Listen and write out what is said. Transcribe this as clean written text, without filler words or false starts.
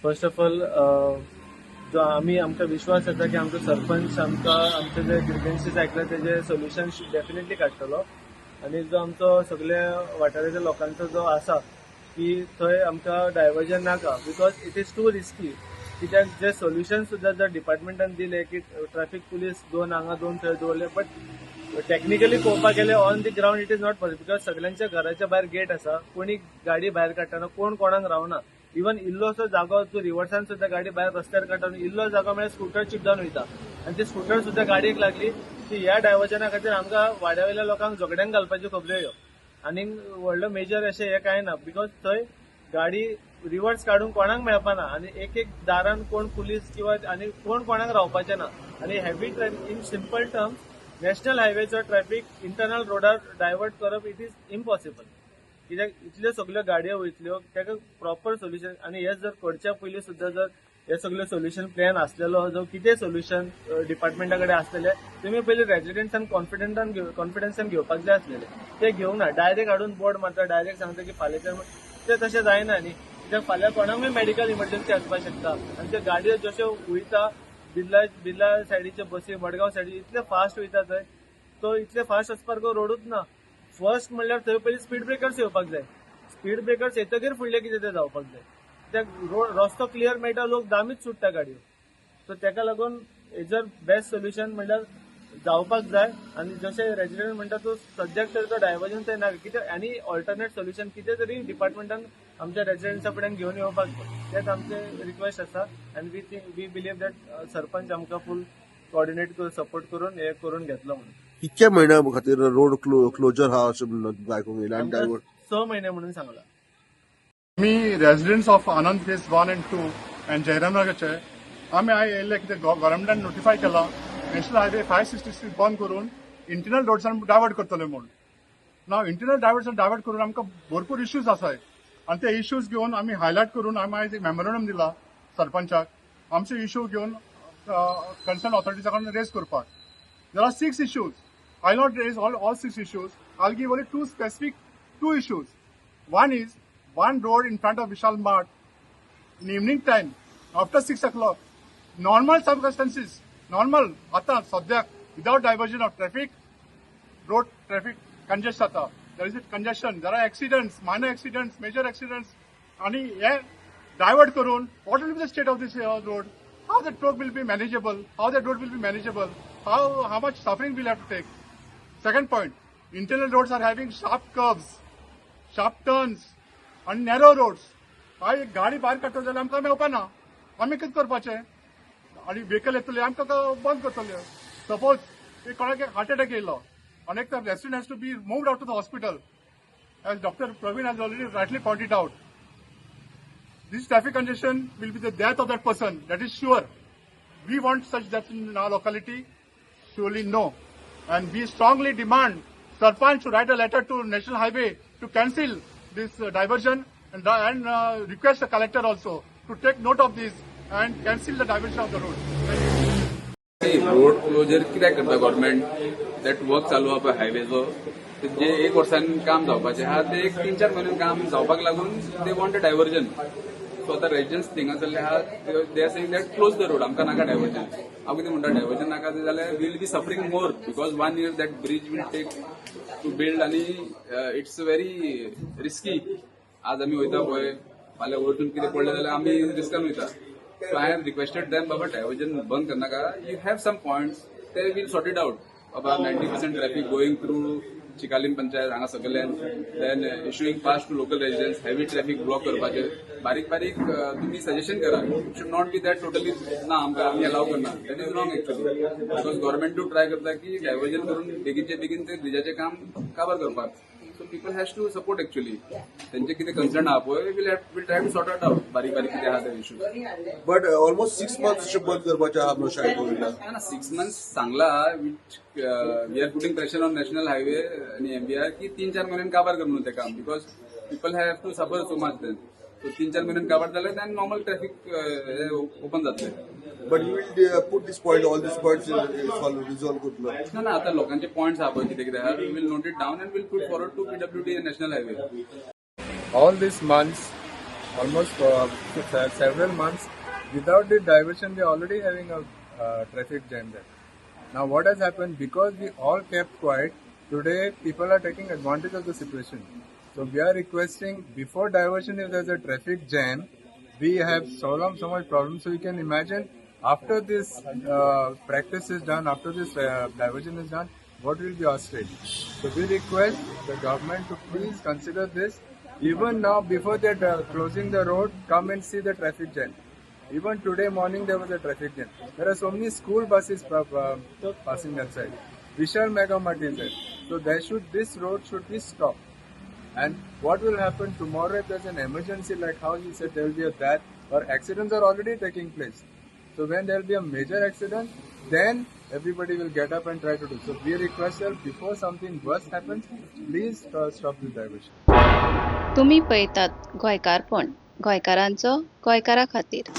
First of all, जो आमी आमकां विश्वास आसा की आमचो सरपंच आमकां आमचे जे ग्रिव्हन्सीस आयकले, तेजे सोल्युशन डेफिनेटली काडटलो. आनी जो आमचो सगल्या वाठाराच्या लोकांचो जो आसा की थंय आमकां डायवर्जन नाका, because it is too risky. कित्याक जे सोल्युशन सुद्दां जर डिपार्टमेंटान दिले की ट्रॅफिक पुलीस दोन हांगा, दोन थंय दवरले, बट टॅक्निकली पळोवपाक गेल्यार on the ground it is not possible, because सगळ्यांच्या घराच्या भायर गेट आसा. कोणी गाडी भायर काडटना कोण कोणाक रावना. इवन इल्लोसो जागो तूं रिवर्सान सुद्दां गाडी भायर रस्त्यार काडटा, इल्लो जागो म्हळ्यार स्कुटर चिप जावन वयता आनी ती स्कुटर सुद्दां गाडयेक लागली की ह्या डायवर्जना खातीर आमकां वाड्या वयल्या लोकांक झगड्यांक घालपाच्यो खबऱ्यो ह्यो. आनीक व्हडलो मेजर अशें हें कांय ना, because थंय गाडी रिवर्स काडूंक कोणाक मेळपाना आनी एक एक दारान कोण पुलीस किंवा आनी कोण कोणाक रावपाचें ना. आनी heavy traffic, in simple terms, national हायवेचो traffic internal रोडार डायवर्ट करप, it is impossible. कित्याक इतल्यो सगल्यो गाडयो वयतल्यो, ताका प्रॉपर सोल्युशन. आनी हे जर करच्या पयलीं सुद्दां जर हे सगळे सोल्युशन प्लॅन आसलेलो, जो कितें सोल्युशन डिपार्टमेंटा कडेन आसलेले, तुमी पयलीं रेजिडेंट्सान कॉन्फिडन्सान घेवपाक जाय आसलेले. ते घेवंक ना. डायरेक्ट हाडून बोर्ड मारता, डायरेक्ट सांगता की फाल्यांच्यान. ते तशें जायना न्ही, कित्याक फाल्यां कोणाकूय मेडिकल इमर्जन्सी आसपाक शकता. आनी त्यो गाडयो जश्यो वयता, बिर्ला बिर्ला सायडीच्यो बसी, मडगांव सायडी इतले फास्ट वयता थंय, तो इतले फास्ट वचपाक रोडूच ना. फर्स्ट म्हणल्यार थंय पयलीं स्पीड ब्रेकर्स येवपाक जाय. स्पीड ब्रेकर्स येतकीर फुडलें कितें तें जावपाक जाय, कित्याक रोड रस्तो क्लियर मेळटा, लोक दामीत सुट्टा गाडयो. सो तेका लागून हेजर बेस्ट सोल्युशन म्हणल्यार जावपाक जाय. आनी जशें रेजिडेंट म्हणटा, तो सद्याक तरी तो डायवर्जन थंय नाका. कित्याक आनी ऑल्टरनेट सोल्युशन कितें तरी डिपार्टमेंटान आमच्या रेजिडेंट्सा फुड्यान घेवन येवपाक जाय, तेच आमचें रिक्वेस्ट आसा. आनी we think, we believe that sarpanch आमकां फूल कॉर्डिनेट करून, सपोर्ट करून हे करून घेतलो म्हणून. कितक्या म्हयन्या खातीर रोड क्लोजर हा अशें म्हणून आयकूंक येयलें आनी आमकां डायवर्ट? 6 म्हयने म्हणून सांगला. आमी residents of Anand Phase 1 and 2 and Jairam नगरचे आमी आयज येयल्ले, कित्याक गव्हर्मेंटान नोटिफाय केला, नॅशनल हायवे 566 बंद करून इंटरनल रोड्सान डायवर्ट करतले म्हूण. ना इंटरनल डायवर्सन डायवर्ट करून आमकां भरपूर इश्यूज आसाय आनी ते इश्यूज घेवन आमी हायलायट करून आमी आयज एक मेमोरंडम दिला सरपंचाक, आमचे इश्यू घेवन कन्सर्न ऑथॉरिटीजा कडेन रेज करपाक. There are six issues. I not raise all six issues. I'll give only two specific two issues. One is one road in front of Vishal Mart in evening time after 6 o'clock. Normal circumstances, normal आता सद्याक without diversion of traffic, road traffic congest जाता. There is a congestion. There are accidents, minor accidents, major accidents. आणि हे divert करून what will be the state of this road? How the road will be manageable? How the road will be manageable? How much suffering we'll have to take? Second point, internal roads are having sharp curves, sharp turns आणि narrow roads. आयज एक गाडी भायर काडटलो जाल्यार आमकां मेवपाना. आमी कितें करपाचें? आनी व्हेकल येतले, आमकां बंद करतले. सपोज एक कोणाक हार्ट अटॅक येयलो आनी एक resident has to be moved out to the hospital, as Doctor Praveen has already rightly pointed out, this traffic congestion will be the death of that person, that is sure. We want such death in our locality? Surely no. And we strongly demand Sarpanch to write a letter to National Highway to cancel this diversion and request the collector also to take note of this and cancel the diversion of the road. Thank you. Road closure कित्याक करता government? That work चालू आहा पळय हायवेचो, ते जे एक वर्सान काम जावपाचें आहा, ते एक 3-4 म्हयन्यान काम जावपाक लागून they want a diversion. So आतां रेजिडंट्स थिंगासरले आहा, they are saying that close the road, आमकां नाका डायवर्जन. हांव कितें म्हणटा, डायवर्जन नाका जाल्यार we'll be suffering more, because one year that bridge will take to build आनी it's very risky. आज आमी वयता पळय, फाल्यां वरतून कितें पडलें जाल्यार आमी रिस्कान वयता. So I have requested them, Baba, diversion बंद करनाका. You have some points, they will sort it out. बाबा, 90% traffic going through Chicalim panchayat हांगा सगळ्यान, then issuing pass to local residents, heavy traffic block करपाचे बारीक बारीक तुम्ही सजेशन करा. Should not be that totally ना, आमकां आमी अलाव करना. That is wrong actually, because गव्हर्मेंटूय try करता की डायवर्जन करून बेगीनचे बेगीन ते ब्रिजाचें काम काबार करपाक. So people has to support actually. तेंचे कितें कन्सर्न आहा पळय, we'll try to sort out out बारीक बारीक कितें आहा ते issue. But almost 6 months अशें बंद करपाचें आहा म्हणून अशें आयकूंक येयलां. ना, 6 मंथ्स सांगला, which we are putting pressure on National Highway आनी एमव्हीआर की 3-4 म्हयन्यान काबार कर म्हणून ते काम, because people have to suffer so much then. So 3-4 म्हयन्यान काबार जालें, then normal traffic open जातलें. But you will put this point, all this point solve, resolve करतलो? ना ना, आता लोकांचे पॉयंट्स आहा पळय कितें कितें आहा, we'll note it down and we'll put forward to PWD and National Highway. All these months, almost several months. Without the diversion, we are already having a traffic jam there. Now, what has happened, because we all kept quiet, today people are taking advantage of the situation. So we are requesting, before diversion, if there's a traffic jam, we have so much problem. So you can imagine, after this practice is done, after this diversion is done, what will be our state? So we request the government to please consider this. Even now, before they're closing the road, come and see the traffic jam. Even today morning there was a traffic jam. There are so many school buses passing that side. Vishal Mega Mart is there. So there should this road should be stopped. And what will happen tomorrow if there's an emergency, like how you said there will be a death or accidents are already taking place. So when there will be a major accident, then everybody will get up and try to do. So we request that before something worse happens, please stop this diversion. तुमी पळयतात गोंयकारपण, गोंयकारांचो गोंयकारा खातीर.